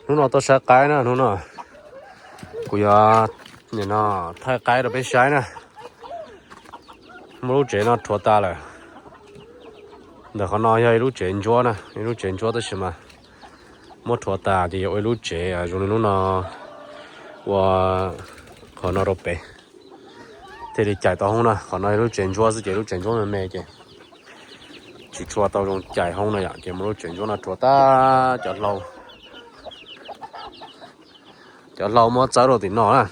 Hnub no tuaj saib qaib na, hnub no kuv yuav nim no thaij qaib rau peb saib na. Muab lub tsev no rhuav tas lawm. Ntawm qhov no yog ib lub tsev ntsuab na, ib lub tsev ntsuab tab sis mas muab rhuav tas ces yuav ua ib lub tsev zoo li lub no ua qhov no rau pem. Thiaj li cais tau hoob na, qhov no yog lub tsev ntsuab xwb ces lub tsev ntsuab me me ces tsis tshua tau zoo cais hoob no yom, ces muab lub tsev ntsuab no rhuav tas cov hlau. Cov hlau muab txawb rau tim no na.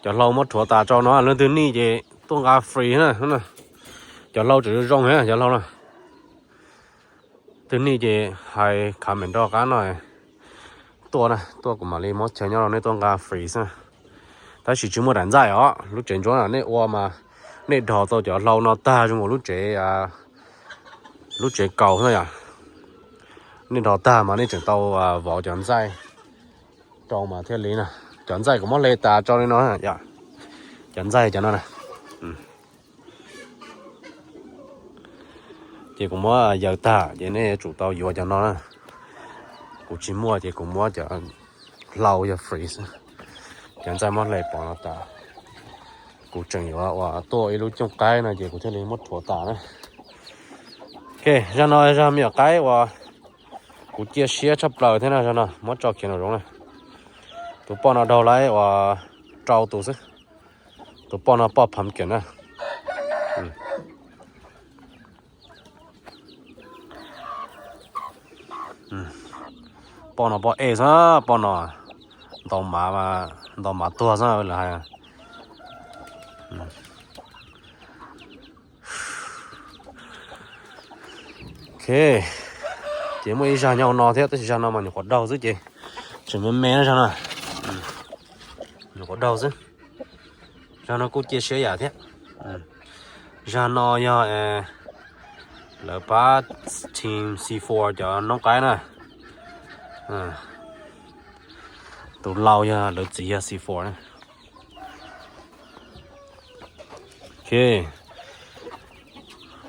Cov hlau muab rhuav tas tso no, leej twg nij ces tuaj nqa free na. Cov hlau tseem zoo zoo thiab cov hlau no. Twg nij ces hais comment nrog qab no tuaj na, tuaj kuv mam li muab chaw nyob rau nej tuaj nqa free xwb na. Tab sis tsis muaj daim ntxaij os, lub tsev ntsuab no nej ua mas nej dhos tau cov hlau no tag zoo nkaus lub tsev, lub tsev kaus xwb yom. Nej dhos tag mas nej tseem tau vov cov ntxaij rau mas thiaj li na. Cov ntxaij kuv muab hle tas tso li no yom. Cov ntxaij cov no na. Ces kuv muab yaws tag ces nej yuav tsum tau yuav cov no na. Kuv tsis muaj ces kuv muab cov hlau yog free xwb. Cov ntxaij muab hle pov no tas. Kuv tseem yuav ua tuaj ib lub cooj qaib no ces kuv thiaj li muab rhuav tas na. Ok, zag no zag me nyuam qaib uas kuv cia siab tshaj plaws thiab na, zag no muab tso khiav nraum zoov na. Tus poj no daug lawm uas rau tus xwb. Tus poj no poj pumpkin na. Poj no poj ej xwb, poj no ntaus mav, ntaus mav tuag xwb lawv hais. Ok, ces muaj ib zag nyob no thiab tab sis zag no mas nyuam qhuav daug xwb ces tseem me me na zag no. Nyuam qhuav daug xwb. Zag no kuj cia siab yam thiab. Zag no yog lawv pab team C four cov noob qaib na. Tus lau yog lawv txiv yog C four na. Ok,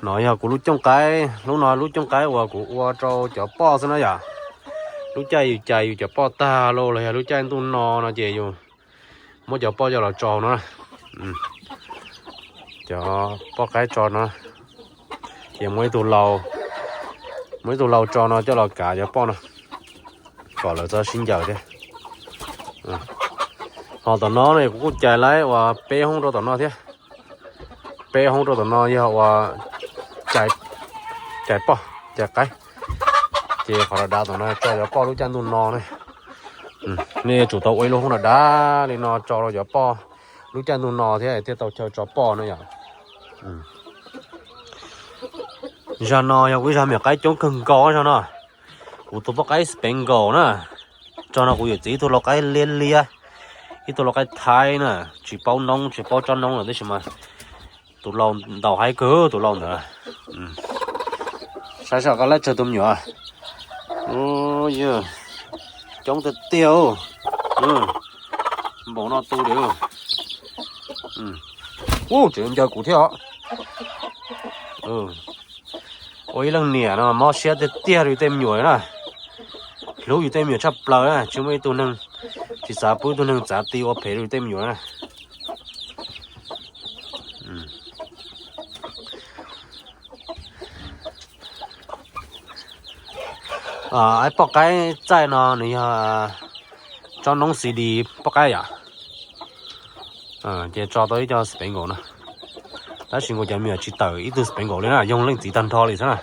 no yog kuv lub cooj qaib, lub no lub cooj qaib uas kuv ua rau cov poj xwb na yom. Lub caij yus cais yus cov poj tag los los yog lub caij ntuj no no ces yus muab cov poj coj los tso no. Cov poj qaib tso no. Ces muab ib tug lau, muab ib tug lau tso no coj los kav cov poj no kom lawv txhob sib ncaws thiab. Ho tom no ne kuv kuj cais lawm uas peb hoob rau tom no thiab. Peb hoob rau tom no yog uas cais poj cais qaib. Ces qhov dav dav tom no tso cov poj lub caij ntuj no ne. Nej yuav tsum tau ua ib lub hoob dav dav li no tso rau cov poj lub caij ntuj no thiab thiaj tau chaw tso poj na yom. Zag no yog kuv ib zag me nyuam qaib coob kawg nkaus zag no. Kuv tus poj qaib Spangle na. Tso no kuv yawm txiv ib tug lau qaib liab liab, ib tug lau qaib Thaib na, tsis paub noob tsis paub tsob noob lawm tab sis mas tus lau ntaus haib kawg tus lau ntawd. Saib saib koj laib tsawg tus me nyuam. Yog coob tiag tiag. Npaum no tu li. Ub, tseem ncaws kuv thiab os. Ua ib leej niam no mob siab tiag tiag rau yus tej me nyuam na. Hlub yus tej me nyuam tshaj plaws na, tsis muaj ib tug neeg tsis xav pub ib tug neeg txav ti ua phem rau yus tej me nyuam na. Ib poj qaib txaij no nws yog tsob noob C D poj qaib yom. Ces tso tau ib co Spangle no, tab sis nkaus cov me nyuam tsis tawm ib tug Spangle li na, yoog leej txiv tag nrho li xwb na.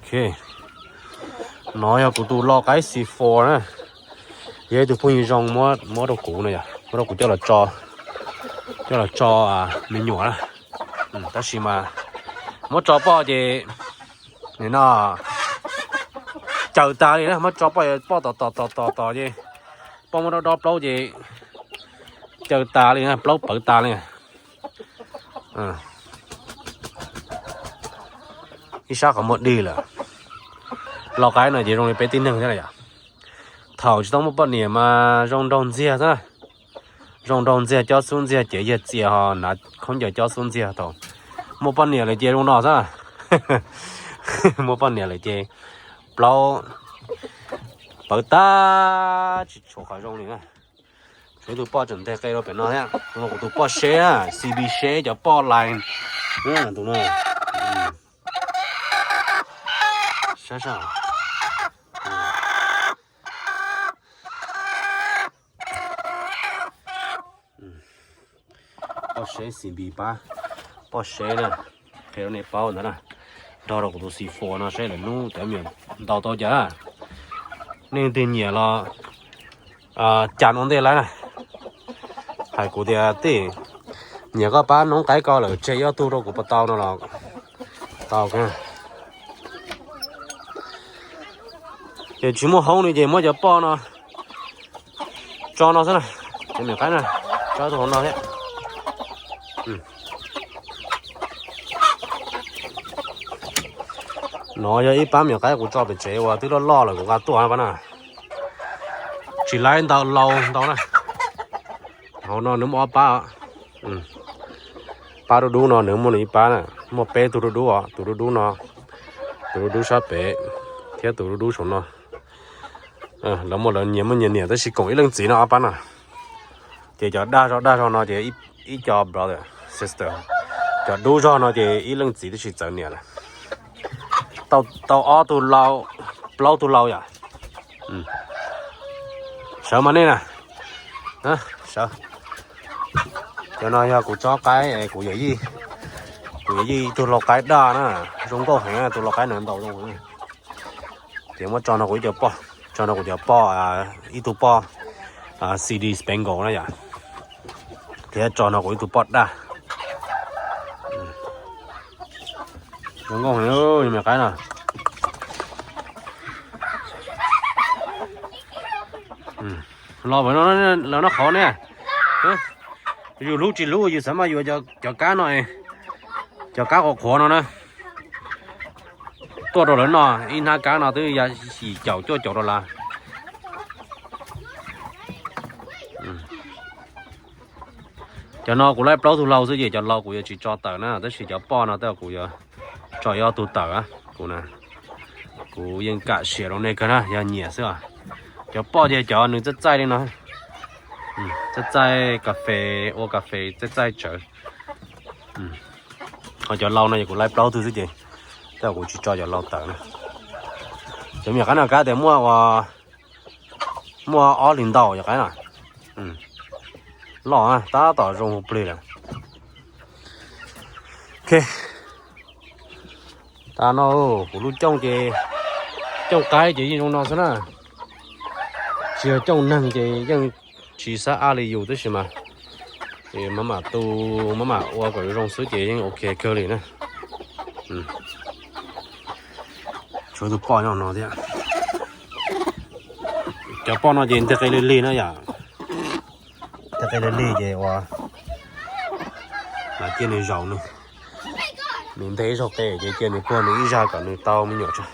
Ok, no yog kuv tus lau qaib C four na, yog ib tug phooj ywg zoo muab rau kuv na yom, muab rau kuv coj los tso, coj los tso me nyuam na. Tab sis mas muab tso poj ces nim no caws tas li na, muab tso poj, poj tom tom tom tom tom ces poj muab dob dob plaub ces caws tas li na, plaub pawv tas li. Ib sab qhov muag dig lawm. Lau qaib no ces zoo li peb tib neeg thiab yom. Thaum tsis tau muaj poj niam mas zoo nraug ntxiag xwb na. Zoo nraug ntxiag, cob xub ntxiag, cev yag txias ho hnav khaub ncaws cob xub ntxiag. Thaum muaj poj niam lawm ces zoo no xwb. Muaj poj niam lawm ces plaub pawv tag tsis tshuav qhov zoo li na. Tshuav ib tug poj tseem nteg qe rau pem no thiab. Tus no kuv tus poj seb na, C B seb cov poj line. Tus no sab sab. Poj seb C B pab, poj seb na, qhia rau nej paub ntawd na. Nrog rau kuv tus xi fo no seb lawv hnub cov me nyuam ntau tau cas. Nej tig nyiam los cas ua ntej lawm na. Hais kuv tias tej nyiam koj pab noob qaib ko lawm tseg ib ob tug rau kuv puas tau no los tau. Ces tsis muaj hoob li ces muab cov poj no tso no xwb na. Cov me nyuam qaib na, tso tus hauv no thiab. No yog ib pab me nyuam qaib kuv tso pem tsev uas twb loj loj lawm kuv nqa tuaj pab na. Tsis laib ntau laus ntau na. Hauv no nws muaj ob pab. Pab dub dub no nws muaj nws ib pab na. Muaj peb tug dub dub os, tus dub dub no, tus dub dub sab pem, thiab tus dub dub saum no. Lawv muaj lawv nyias muaj nyias niam tab sis koom ib leej txiv no ob pab no. Ces cov daj zog daj zog no ces ib co brother sister, cov dub zog no ces ib leej txiv twb tsis txawv niam lawm. Tau ob tug lau, plaub tug lau yom. Sawv mas nej na. Sawv. Cov no yog kuv tsob qaib es kuv yawm yij, kuv yawm yij ib tug lau qaib daj na, zoo nkauj heev, tus lau qaib no ntau zoo heev. Ces muab tso nrog kuv ib co poj, tso nrog kuv cov poj, ib tug poj C D Spangle na yom, thiab tso nrog kuv ib tug poj daj. Zoo nkauj heev me qaib no. Los lawv noj qhauv ne. Yus hlub tsis hlub yus xav mas yuav cov kab no, cov kab qhuav qhuav no na, tuaj rau lawv noj. Ib hnab kab no twb ya yim caum cuaj caum dollar. Cov no kuv laib plaub tug lau xwb ces cov lau kuv yuav tsis tso tawm na, tab sis cov poj no tej kuv yuav tso ib ob tug tawm. Kuv na, kuv yeej kam sia rau nej kawg na, yog nyiam xwb os. Cov poj ces cov nws txaij txaij li no, txaij txaij kas fes, ua kas fes txaij txaij tsawv. Ho cov lau no ces kuv laib plaub tug xwb ces tej kuv tsis tso cov lau tawm na. Cov me nyuam qaib no kab tias muaj ua, muaj ob hlis ntau yog qaib no. Loj tab tom zoo hu plig lawm. Ok, tas no kuv lub cooj ces, cooj qaib ces yeej zoo no xwb na. Tsis yog cooj neeg ces yeej tsis xav ab li yus tib si mas. Maj mam tu, maj mam ua kom zoo xwb ces yeej ok kawg li na. Tshuav tus poj nyob no thiab. Cov poj no ces nteg qe li lig na yom. Nteg qe li lig ces ua, mas cia nws zaum nws, nws nteg ib zaug qe ces cia nws puag nws ib zag kom nws tau me nyuam tso.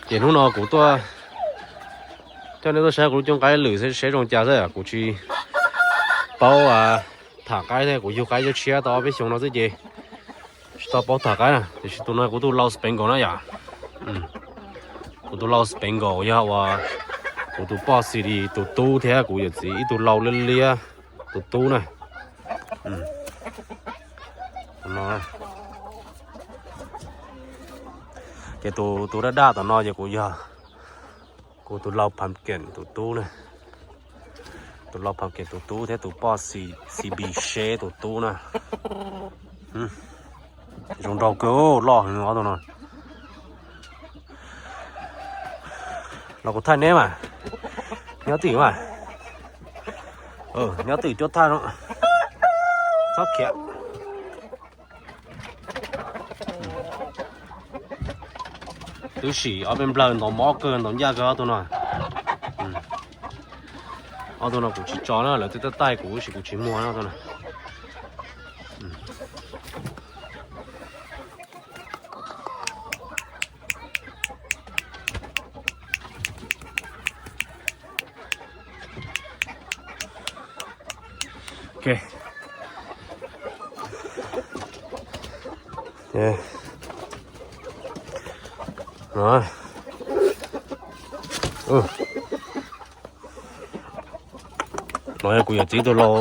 Ces hnub no kuv tuaj coj nej tuaj saib kuv lub cooj qaib lwm seb zoo cas xwb, kuv tsis paub tham qaib thiab, kuv yug qaib tshiab tau ob peb xyoos no xwb ces tsis tau paub tham qaib na. Tiam sis tus no kuv tus lau Spangle na yom. Kuv tus lau Spangle yog uas kuv tus poj City tus tub thiab kuv yawm txiv ib tug lau liab liab tus tub na. Ces tus, tus daj daj tom no ces kuv yog kuv tus lau Pumpkin tus tub na. Tus lau Pumpkin tus tub thiab tus poj C B Share tus tub na. Zoo nraug kawg, loj heev ob tug no. Los kuv thaij neb mas, nyob twj ywm mas, nyob twj ywm cuab thaj zoo, txhob khiav. Twb sim ob peb nplawg ntaus mob kawg ntaus ncaj kawg ob tug no. Ob tug no kuv tsis tso na, lawv twb taij taij kuv tab sis kuv tsis muag na ob tug no. Ok, No, no yog kuv yawm txiv tus lau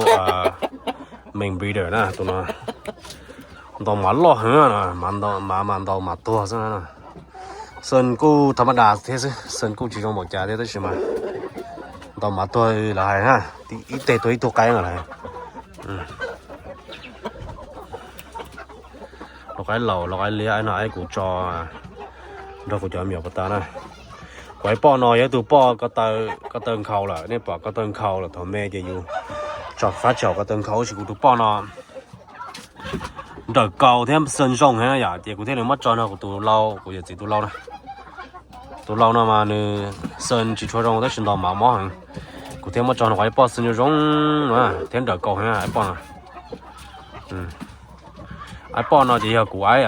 main breeder na, tus no ntaus mas loj heev, mas mas ntaus mas tuag xwb na. Xeem kuj tham ma das thiab xwb, xeem kuj tsis zoo npaum cas thiab tab sis mas ntaus mas tuag lawv hais na, ib teg tuag ib tug qaib no lawv. Lau qaib laus, lau qaib liab no es kuv tso nrog kuv cov me nyuam puas tas na. Kuv ib poj no yog tus poj ko taw nkhaus lawm, nej pom ko taw nkhaus lawm, thaum me ces yus tso fab tsis haum ko taw nkhaus, tab sis kuv tus poj no nrawm kaus thiab xeem zoo heev na yom, ces kuv thiaj li muab tso nrog kuv tus lau, kuv yawm txiv tus lau na. Tus lau no mas nws xeem tsis tshua zoo tab sis ntaus mas mob heev, kuv thiaj muab tso nrog kuv ib poj xeem zoo zoo na thiab nrawm kaus heev na, ib poj no. Ib poj no ces yog kuv ib,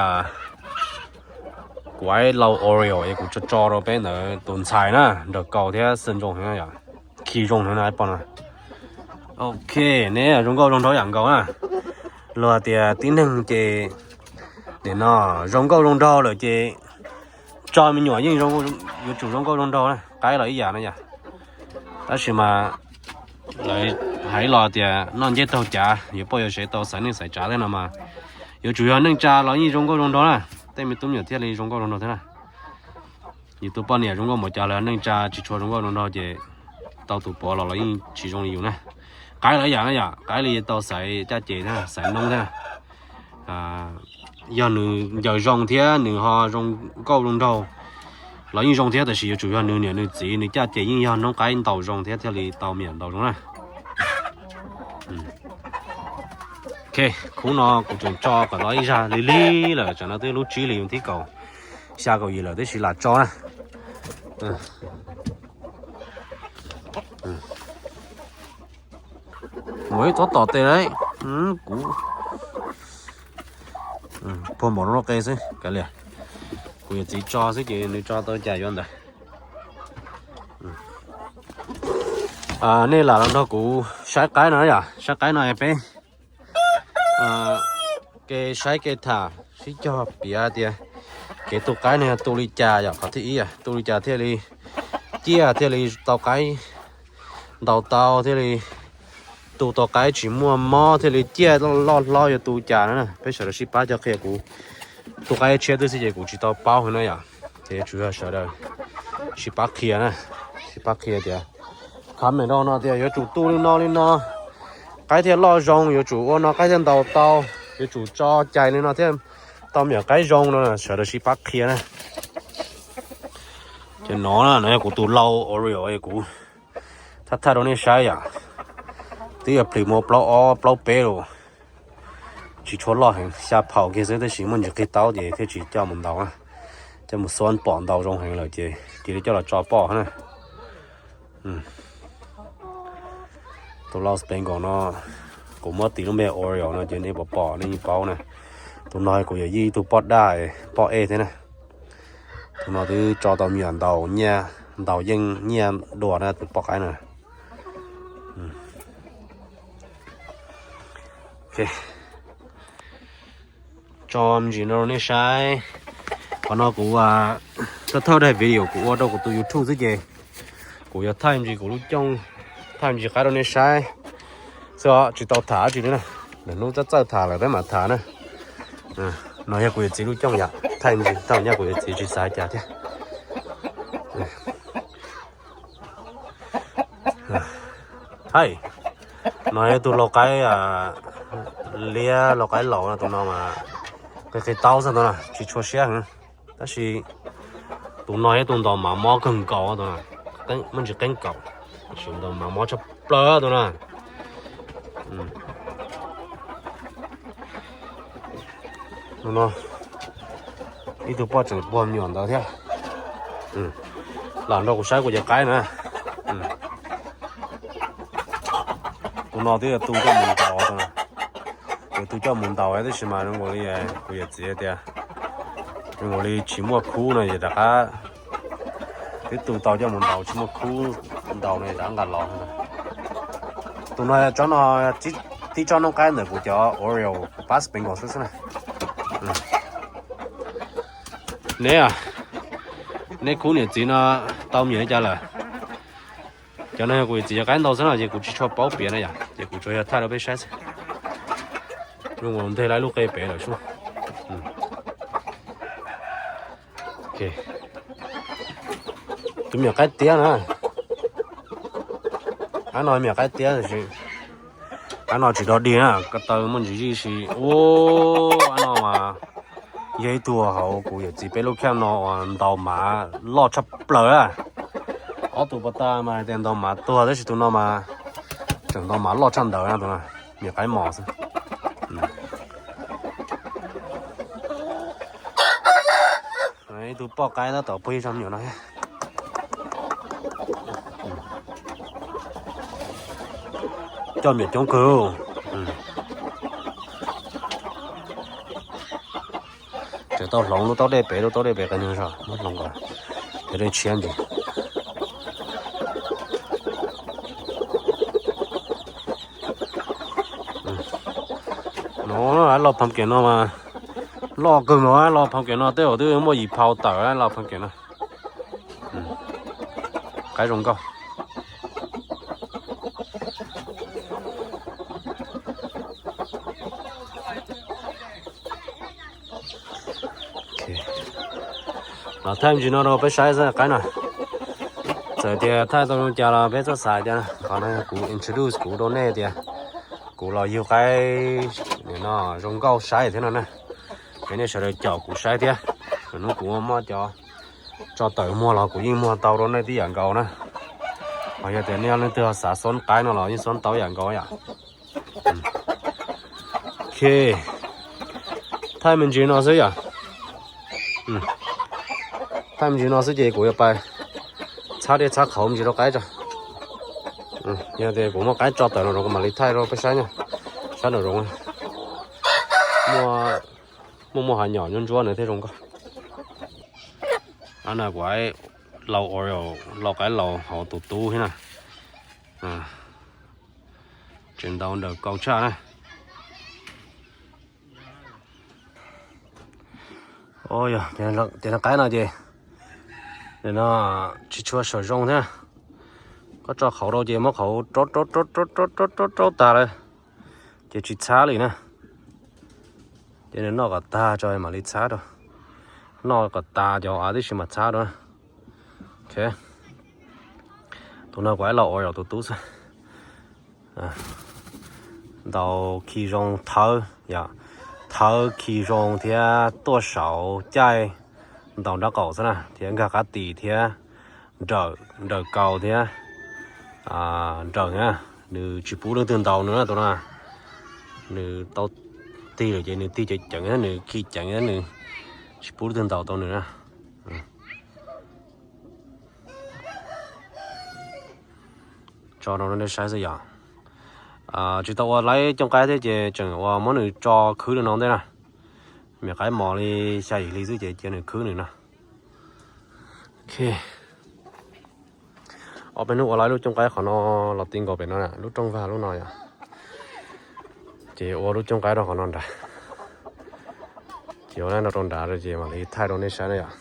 kuv ib lau Oreo es kuv tso tso rau peb ntawd tus ntxhais na, nrawm kaus thiab xeem zoo heev yom, khi zoo heev na ib poj no. Ok, neb zoo nkauj zoo nraug yam nkaus na. Luag tias tib neeg ces nim no zoo nkauj zoo nraug lawm ces tso me nyuam yeej yuav tsum zoo nkauj zoo nraug na, qaib los ib yam na yom. Tab sis mas lawv hais los tias noj ncej taug cav, yuav poj yuav sev tau xaiv neej xaiv tsav thiab no mas yuav tsum yog neej tsa los yeej zoo nkauj zoo nraug na, tej me tub me nyuam thiaj li zoo nkauj zoo nraug thiab na. Yus tus poj niam zoo nkauj npaum cas los neej tsa tsis tshua zoo nkauj zoo nraug ces tau tus pov los los yeej tsis zoo li yus na. Qaib los ib yam na yom, qaib li tau xaiv caj ces thiab xaiv noob thiab. Yog nws ncaws zoo thiab nws ho zoo nkauj zoo nraug los yeej zoo thiab, tab sis yuav tsum yog nws niam nws txiv nws caj ces yeej yog noob qaib ntaus zoo thiab thiaj li tau me nyuam ntaus zoo na. Ok, khub no kuv tseem tso kom tau ib zaj lig lig lawm, tsam no twb lub tsib hlis thib kaum xya kaum yim lawm tab sis lam tso na. Mus ib txhob tom tes lauj, kuv puag npaum no qe xwb kav liam. Kuv yawm txiv tso xwb ces nws tso tau cas yuav ntawd. Nej lam los nrog kuv saib qaib no yom, saib qaib no peb kev saib kev tham sib cog piav tias kev tu qaib no yog tu li cas yom, qhov thib ib tu li cas thiaj li ciaj thiaj li tau qaib ntaus tau thiaj li tu tau qaib tsis muaj mob thiaj li ciaj loj hlob yuav tu cas na. Peb sawv daws sib pab cog qhia, kuv tu qaib tshiab twb xwb ces kuv tsis tau paub heev na yom, ces yuav tsum yog sawv daws sib pab qhia na, sib pab qhia tias comment rau no tias yuav tsum tu li no li no qaib thiaj loj zoo, yuav tsum ua no qaib thiaj ntaus tau, yuav tsum tso cais li no thiaj tau me nyuam qaib zoo no, sawv daws sib pab qhia na. Ces no na, no yog kuv tus lau Oreo es kuv thaj thaj rau nej saib yom, twb yog plis muaj plaub ob plaub peb lawm, tsis tshua loj heev, xya phaum kiag xwb tab sis muaj ntsis qig taub ces thiaj tsis coj mus ntaus, coj mus xuab pom ntaus zoo heev lawm ces cia li coj los tso poj na. Tus lau Spangle no, kuv muab tis lub npe Oreo no ces nej puas pom nej yeej paub na. Tus no kuv yawm yij ib tug poj daj poj ej thiab na. Tus no twb tso tau me nyuam ntaus nyiaj, ntaus yeej nyiaj dua na tus poj qaib na. Tso me ntsis no rau nej saib. Qhov no kuv thawj thawj daim video kuv ua rau kuv tus YouTube xwb ces kuv yog thaij me ntsis kuv lub cooj, thaij me ntsis qaib rau nej saib xwb os, tsis tau tham dab tsi li na. Lwm hnub txawj txawj tham lawm peb mam tham na. No yog kuv yawm txiv lub cooj yom, thaij me ntsis tau nyaj kuv yawm txiv tsis xav cas thiab. Hais, no yog tus lau qaib liab lau qaib laus no, tus no mas qig qig taub xwb tus no tsis tshua siab heev. Tab sis tus no yog tus ntaus mas mob kawg nkaus tus no, muaj ntsis qeeb kaum, tab sis ntaus mas mob tshaj plaws tus no. No, ib tug poj tseem puag me nyuam ntawd thiab. Lam nrog kuv saib kuv cov qaib na. Tus no twb yog tu coj mus ntaus, yog tu coj mus ntaus tab sis mas zoo nkaus li kuv yawm txiv tias zoo nkaus li tsis muaj khub no ces rov qab, twb tu tau coj mus ntaus tsis muaj khub ntaus no rov qab nqa los. Tus no tsob no tib tsob noob qaib ntawm kuv cov Oreo kuv pab Spangle xwb xwb na. Neb, neb khub niam txiv no tau me nyuam li cas lawm? Cov no kuv niam txiv cov qaib ntau xwb no ces kuv tsis tshua paub piav na yom, ces kuv tsuas yog thaij rau peb saib xwb. Zoo ua nteg lawv lub qe pem lawm sub. Tus me nyuam qaib tiab na. Qaib no me nyuam qaib tiab tiam sis qaib no tsis dog dig na, ko taw muaj ntsis zij si. Ua, qaib no mas yog ib tug hauv kuv yawm txiv peb lub camp no uas ntaus mav loj tshaj plaws na. Ob tug pas tas mas hais tias ntaus mav tuag tab sis tus no mas tseem ntaus mav loj tshaj ntawd na, tus no me nyuam qaib mos xwb. Ib tug poj qaib tab tom pug ib zog me nyuam no. Coj me nyuam coob kawg. Tseem tau hloov lub taub dej pem, lub taub dej pem qee neeg zog muab hloov kom cov dej tshiab ntsis. No, los pumpkin no mas loj kawg nkaus, los pumpkin no tej zaum twb muaj yim phau tawm los pumpkin no. Qaib zoo nkauj. Los thaij me ntsis no rau peb saib xwb qaib no. Txawm tias thaij tau zoo cas los peb txhob xav tias, qhov no kuv introduce kuv rau nej tias kuv los yug qaib no zoo nkauj saib thiab no na. Es nej sawv daws caum kuv saib thiab, hnub kuv muab cov tso tawm muag los kuv yeej muag tau rau nej tib yam nkaus na. Ho yog tias nej leej twg xav xoob qaib no los yeej xoob tau ib yam nkaus yom. Ok, thaij me ntsis no xwb yom. Thaij me ntsis no xwb ces kuv yuav pais txhab dej txhab qhauv me ntsis rau qaib tso. Yog tias kuv muaj qaib tso tawm nraum zoov kuv mam li thaij rau peb saib na. Sab nraum zoov muaj, muaj hav nyom ntsuab ntsuab na thiab zoo nkauj. Ab, no kuv lau Oreo, lau qaib laus hauv tus tub thiab na. Tseem ntaus nrawm kaus tshaj na. Yog tias qaib no ces no tsis tshua sawv zoo thiab. Koj tso qhauv rau ces muab qhauv raub raub raub raub raub raub raub tag lawm ces tsis txhab li na. Ces nws noj kom tag tso mam li txhab rau. Noj kom tas cov av tib si mas txhab rau. Ok, tus no kuv ib los ua yog tus tub xwb. Ntaus khi zoo thawb, thawb khi zoo thiab tuaj saum caij ntaus nraub qaum xwb na, thiab nkag qab tis thiab nrawm, nrawm kaus thiab nrawm na. Nws tsis pub leej twg ntaus nws na tus no. Nws tau tig lawm ces nws tig ceev ceev thiab nws khi ceev thiab nws tsis pub leej twg ntaus tau nws na. Tso rau nej saib xwb yom. Tsis tau ua laib cooj qaib thiab ces tseem ua muab nws tso khwb li no ntej na. Me qaib mos li xya yim hli xwb ces cia nws khwb nws no. Ok, ob peb hnub ua laib lub cooj qaib qhov no los ti nkaus pem no, lub rooj vag lub no yom. Ces ua lub cooj qaib rau qhov no nrad. Ces ua laib no rau nrad ces mam li thaij rau nej saib na yom.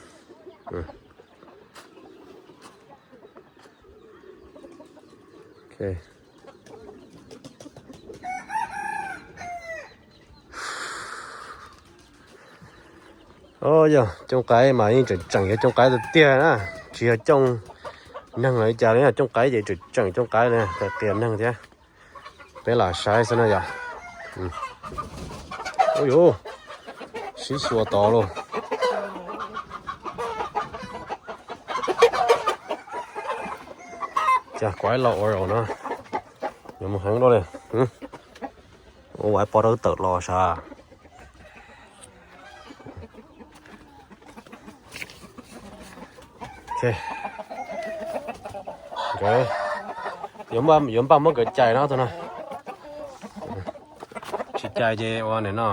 Yog cooj qaib mas yeej tseem tseem yog cooj qaib tiag tiag na, tsis yog cooj neeg los li cas li. Cooj qaib ces tseem tseem cooj qaib li, qias neeg thiab. Peb lam saib xwb na yom. Ub yuv, sib xyuas tod lauj. Cas kuv ib los ua zaum no yuav mus heev dua li. Ua ib pob dawb tawm los sav. Yuav npaj muab nkawd cais no tus no. Tsis cais ces ua nim no.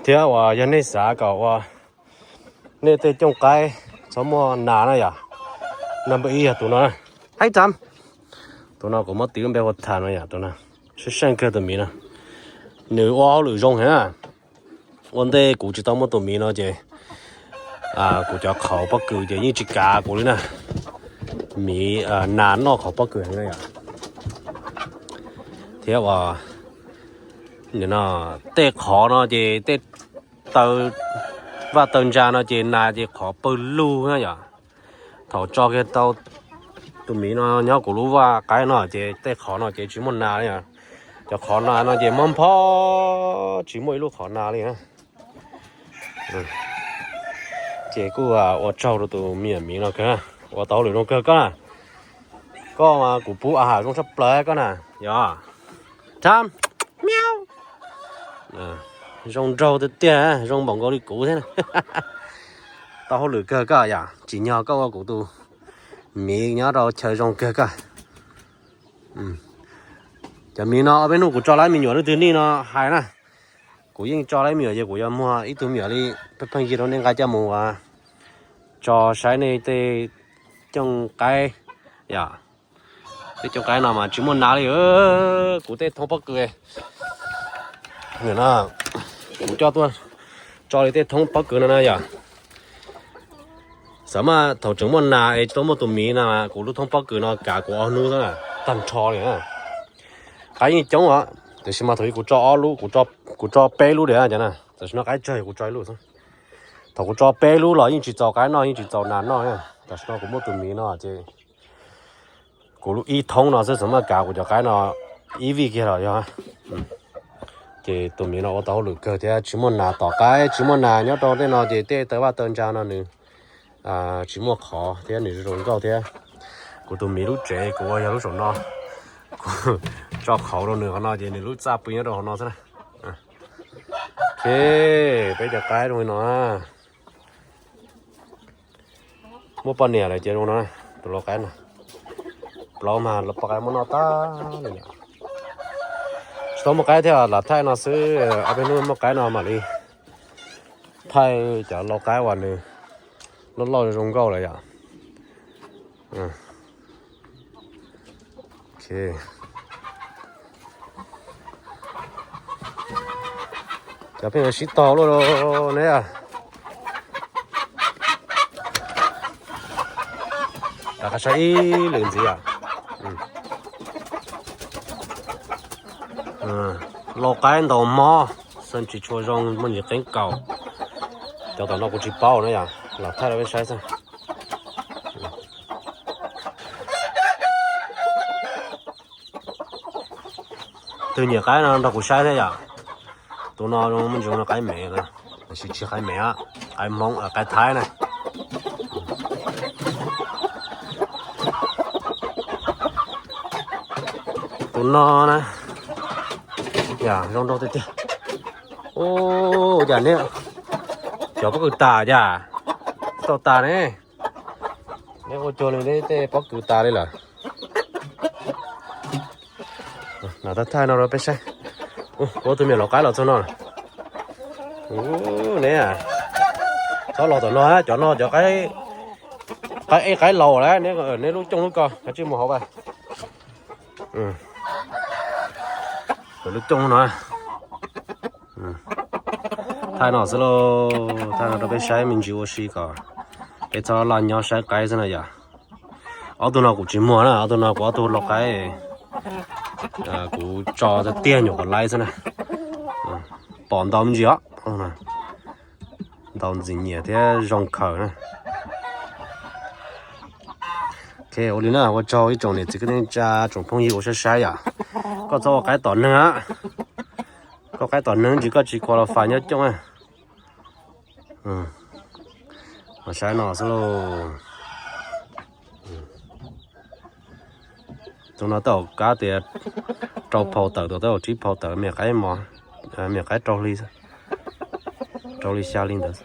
Thiab uas yog nej xav kom ua nej tej cooj qaib txhob muaj nas na yom, number ib yog tus no na. Haib tam, tus no kuv muab tis lub npe hu Tham no yom, tus no seej seej kawg tus miv no. Nws ua hauj lwm zoo heev na. Ua ntej kuv tsis tau muaj tus miv no ces kuv cov qhauv pob kws ces yeej tsis kav kuv li na. Miv nas noj qhauv pob kws heev na yom. Thiab uas tej qhov no ces tej taw vaj taw ntsa no ces nas ces qhov pawg lug na yom. Thaum tso kiag tau tus miv no nyob kuv lub vaj qaib no ces tej qhov no ces tsis muaj nas li. Cov qhov nas no ces mob npho, tsis muaj ib lub qhov nas li na. Ces kuj ua tsaug rau tus me nyuam miv no kawg, ua tau hauj lwm zoo kawg koj na. Koj mas kuv pub a ha zoo tshaj plaws koj na. Yog, Tham, miau. Zoo nraug tiag tiag, zoo npaum nkaus li kuv thiab. Tau hauj lwm kawg koj yom, tsim nyog koj ua kuv tus miv nyob rau chaw zoo kawg koj. Cov miv no ob peb hnub kuv tso lawm me nyuam leej twg nij no hais na. Kuv yeej tso lawm me nyuam ces kuv yuav muag ib tug me nyuam li pheej pheej yig rau nej nqa coj mus tso saib nej tej cooj qaib yom. Tej cooj qaib no mas tsis muaj nas li. Kuv tej thoob pob kws no, kuv coj tuaj tso li tej thoob pob kws no na yom. Xav mas thaum tseem muaj nas es tsis tau muaj tus miv na, kuv lub thoob pob kws no kav kuv ob hnub xwb na, tag nrho li na. Qaib yeej coob os, tiam sis mas thaum kuv tso ob lub, kuv tso peb lub diam cov na, tam sim no qaib tsawg kuv tso ib lub xwb. Thaum kuv tso peb lub los yeej tsis txaus qaib noj, yeej tsis txaus nas noj. Tam sim no kuv muaj tus miv no ces kuv lub ib thoob no xwb, xav mas kav kuv cov qaib no ib vij kiag los yog. Ces tus miv no ua tau hauj lwm kawg thiab tsis muaj nas tom qab, tsis muaj nas nyob rau tej no ces tej taw vaj taw ntsa no nws tsis muaj qhov thiab nws zoo nkauj thiab. Kuv tus miv lub tsev kuv ua yog lub saum no, kuv tso qhauv rau nws qhov no ces nws lub txaj pw nyob rau hauv no xwb na. Ok, peb cov qaib zoo li no. Muaj poj niam lawm ces zoo no, tus lau qaib no. Plaub mas lau poj qaib muab noj tag li lawm. Tsis tau muaj qaib thiab, lam thaij no xwb, ob peb hnub muaj qaib no mam li thaij cov lau qaib uas nws loj loj zoo nkauj lawm yom. Cov pheej sib tog luaj ne. Rov qab saib ib lwm ntxiv os. Lau qaib ntaus mob, xeeb tsis tshua zoo, muaj ntsis qeeb kaus. Cov tom no kuv tsis paub na yom, lam thaij rau peb saib xwb. Tus nyiam qaib no nrog kuv saib thiab yom. Tus no muaj ntsis qaib me, tab sis tsis qaib me, qaib Hmoob, qaib Thaib na. Tus no na, yam zoo nraug tiag tiag. Ua cas neb cov pob kws tas cas tau tas ne? Neb ua cuag li neb tej pob kws tas li lawm. Lam thaij no rau peb saib. Ua tus me nyuam lau qaib los txog no. Neb txhob los tom no, cov no cov qaib, qaib ej qaib laus lawm, neb lub cooj lub ko kav tsij mus hauv lub cooj no. Thaij no xwb lauj, thaij no rau peb saib me ntsis ua si kom peb txhob laj nyob saib qaib xwb na yom. Ob tug no kuv tsis muag na, ob tug no kuv ob tug lau qaib, kuv tso tiag tiag nyuam qhuav laib xwb na. Pom ntau me ntsis os, ntau ntxim nyiam thiab zoo khaws na. Ok, ua li na, ua tsaug ib tsoom niam txiv kwv tij neej tsa tsoom phooj ywg uas saib saib yom. Koj txhob ua qaib tom neeg, koj qaib tom neeg ntsis koj tsis khuam los fais nyob cooj. Mas saib no xwb lauj. Tus no tej zaum kab tias rau phau tawm, tus tej zaum tsib phau tawm, me nyuam qaib mos, me nyuam qaib rau hli, rau hli xya hli ntawd.